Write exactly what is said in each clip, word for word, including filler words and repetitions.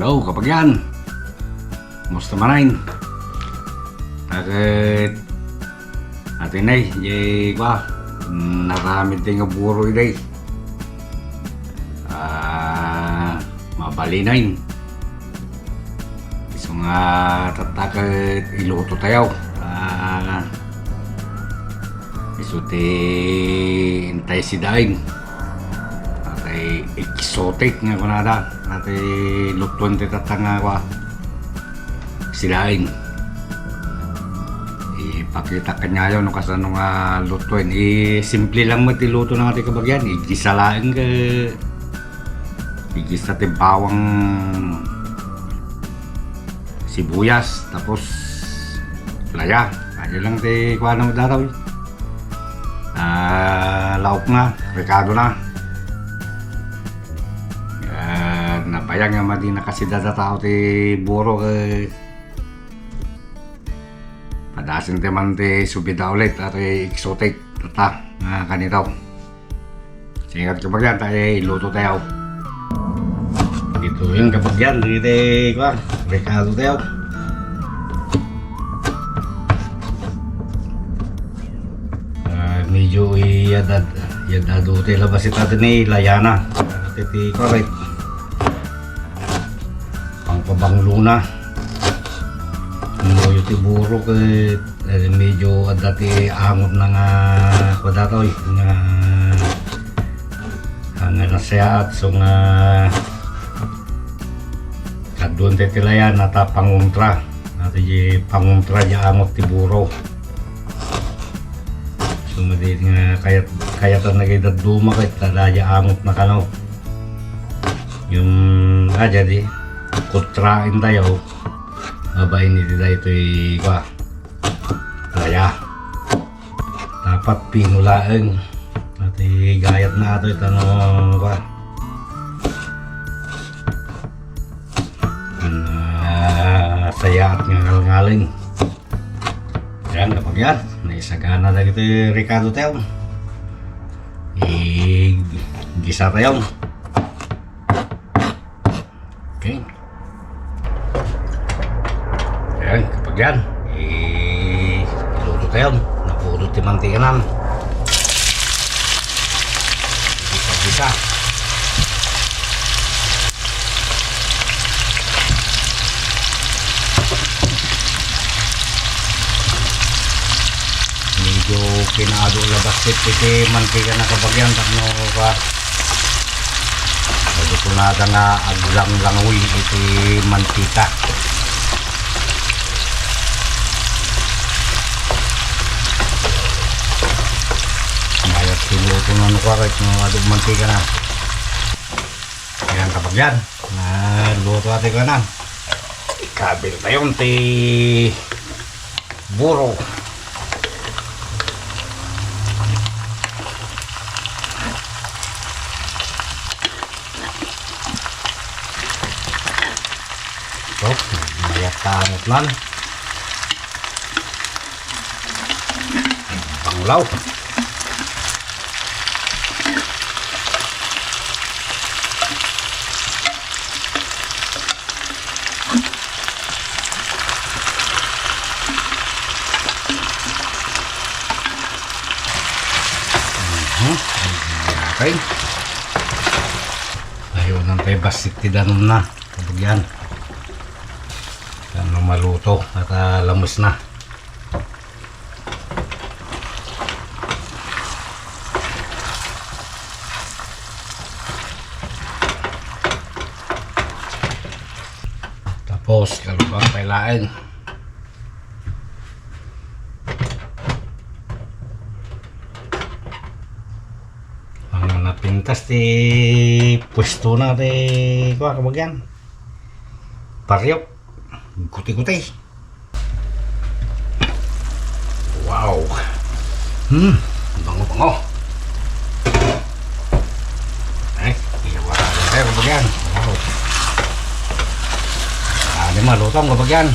Oh, kapagyan. Kumusta manen? Taket. Atin ay, ye, kwa. Naramid ti nga buro iday. Ah, mabalinen. Isu nga tatta ket iluto tayo. Ah, isu ti intay sidain. Atay exotic nga kunada. Atay lutuan ti tatta nga kwa. Sidain. Ipakita kanyayo no kasano nga lutuan. I simple lang met ti luto na nga ti kabagyan. Igisa laeng ket Igisa ti bawang, sibuyas, tapos laya. Ayan lang ti kuan mo dataw. Ah, laok na, rekado na. Ah, nabayag nga madi nakasidada tao ti buro, eh. Padasin ti man ti subida ulit, ato exotic, ta, nga kanito. Sige, kapagyan, tayo, iluto tayo. Dito yung kapagyan, dito, kwa, rekado tayo. Ah, medyo iyadad, iyadado tayo labas ita ni Layana. Titi, correct. Pangpabanglona. Muyo ti buro ket, eh, medyo adda ti angot na nga, kuan datoy, nga, nga nasayaat, so nga, kaduan ti tilayan, nata pangontra. Nata di pangontra, di angot ti buro. So, madi nga kayat, kayatan na kay dadduma, kay tada di angot na kano. Yung, ah, jadi, kutrain tayo. Babain iti daytoy, kwa, laya. Dapat pinulaeng. Ati gayat na ito, ito no, kwa. Nasayaat nga ngalngaling. Yan, kapagyan. Naisagana dagiti rekado tayo. Igisa tayo. Okay. Ayan, kapagyan. I-, iluto tayo. Napudot ti mantikanan. Gisa-gisa. Medyo pinaado labas iti mantika na kabagyan tapno ka. Medyo kunada nga aglanglangoy iti mantika. Mayat ti luto na no karet no adu mantika na. Ayan, kapagyan. Naluto ati ko na. Ikabil tayo ti buro. So, mayat ta angot man. Panglaw. Mhm. Okay. Ayaw nang kay bassit ti danum na. Kabagyan. Ano maluto at, ah, lamus na. Tapos, kalubang pay laeng. Ang napintas ti pwesto na ti, kuwan, kabagyan. Paryok. Guti-guti. Wow. Hmm, bango-bango. Ay, iyawa tayo, kabagyan. Wow. Ah, di malutong, kabagyan.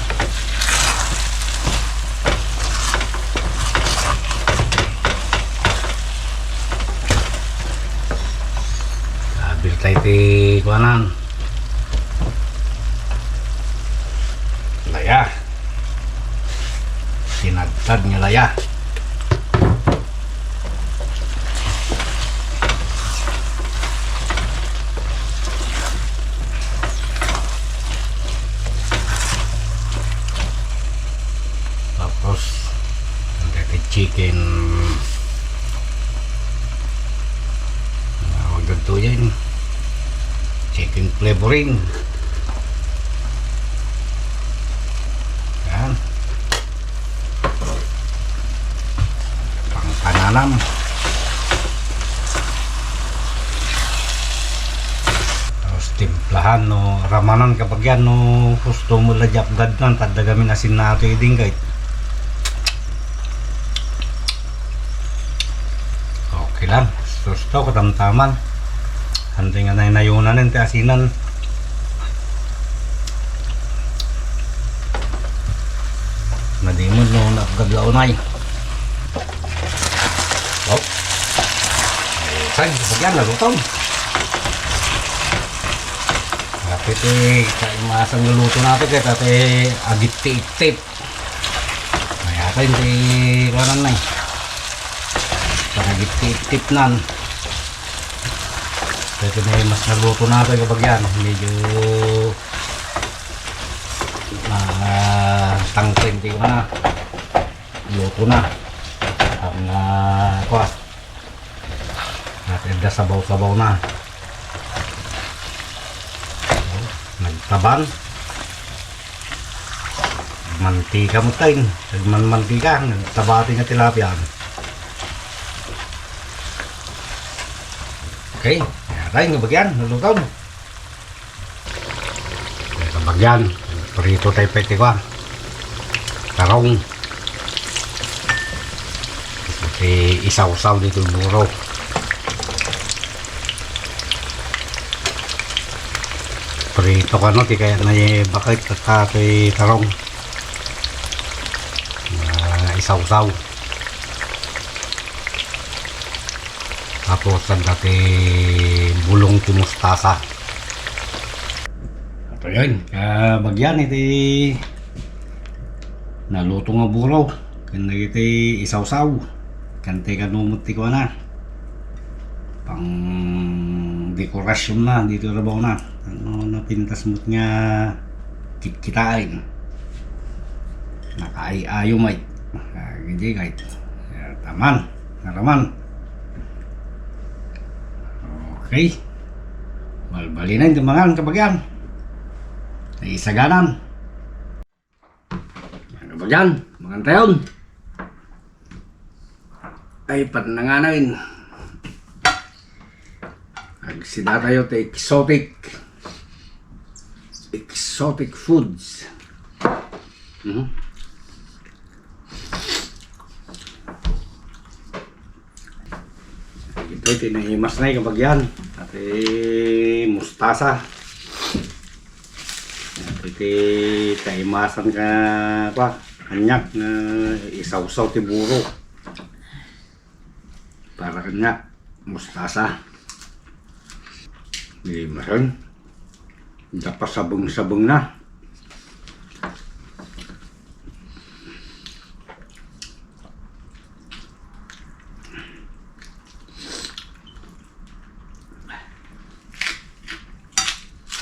Abil tayo ti kuanan. Ya. Tinadtad nga laya. Tapos, ang chicken. Tawag dito yan. Chicken flavoring. Yan. Pangpananam. Tapos timplahan no, ramanan kabagyan no, gusto mo la diak gadnan, tadda gamin asin na ato iding kay. Okay lang. Gusto, katamtaman. Hantay nga naynayunan ti asinan. Nadimod no, napagad la unay. Oh. Ay, saan? Bagyan, nalutong. Tapi ti, kaimasang naluto natin kaya tati agit ti itip. Mayata yung ti, kuwanan na eh. Panagit ti itip nan. Pwede na yung mas naluto natin kabagyan. Medyo ah, tangkling ti na. Luto na. Ang, ah, kuwan. At ida sabaw-sabaw na. Nagtaban. Mantika mo tayo. Nagmanmantika. Nagtabati nga tilapia. Okay. Ayan tayo, nga bagyan. Naluto. Kaya kabagyan, prito tayo pwede ko, ah. Tarong. Pati isawsaw dito buro. Prito ka, no? Ti kaya na bakit kaka ti tarong. Ah, isawsaw. Tapos, ang dati bulong ti mustasa. Ato yun, kabagyan iti naluto nga buro. Ken dagiti isawsaw. Ken ti kanumot ti kuana. Pang dekorasyon na dito rabaw na. Ano napintas mo't nga kitkitaen. Nakaay-ayo, mate. Ah, hindi, kahit. Ah, taman. Naraman. Okay. Balbalinen ti mangan kabagyan. Naisaganan. Ano ba dyan? Mangan tayon. Ay, pananganan. Agsida tayo ti exotic. Exotic foods. Mhm. Ito, tinaimas na yung kabagyan. Ati mustasa. Iti kaimasan ka, kwa, kanyak nga isawsaw ti buro. Para kanyak, mustasa. Di masan. Napasabeng-sabeng na.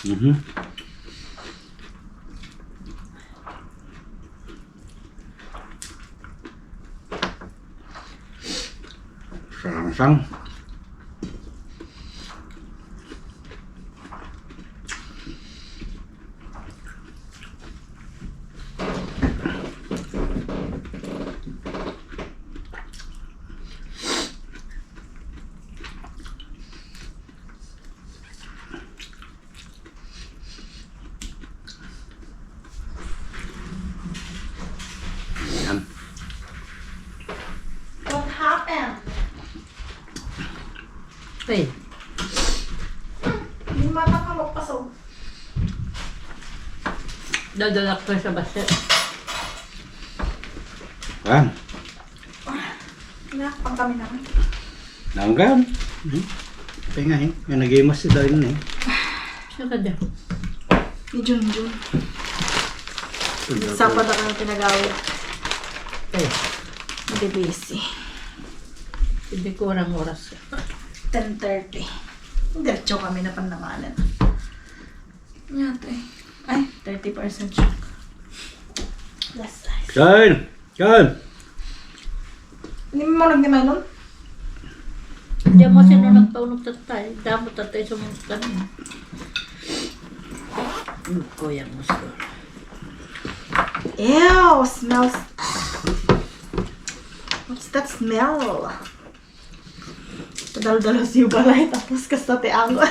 Mhm. Sarangsang. Ayan. What happened? Hey. Hindi matakalok pa, so. Dadalak ko sa base. Ayan. Na, pang kami naman. Nanggan. Hmm? Kaya nga eh. Nga nag-imas si Darin eh. Siya ka dyan. Ni Junjun. Sapad ako ng pinagawid. Ay. Hindi busy. Hindi ko oras. Ten thirty. Diretso kami na panamanan. Yate. Ay, thirty percent shock. Last size. Kain! Kain! Hindi mo nagdi melon? Diyan mo sino nagpaunog tatay. Damo tatay sumunod kami. Kuya mo siguro. Ew, smells. What's that smell? Padaldalo siyo balay, tapos kasta ti ango.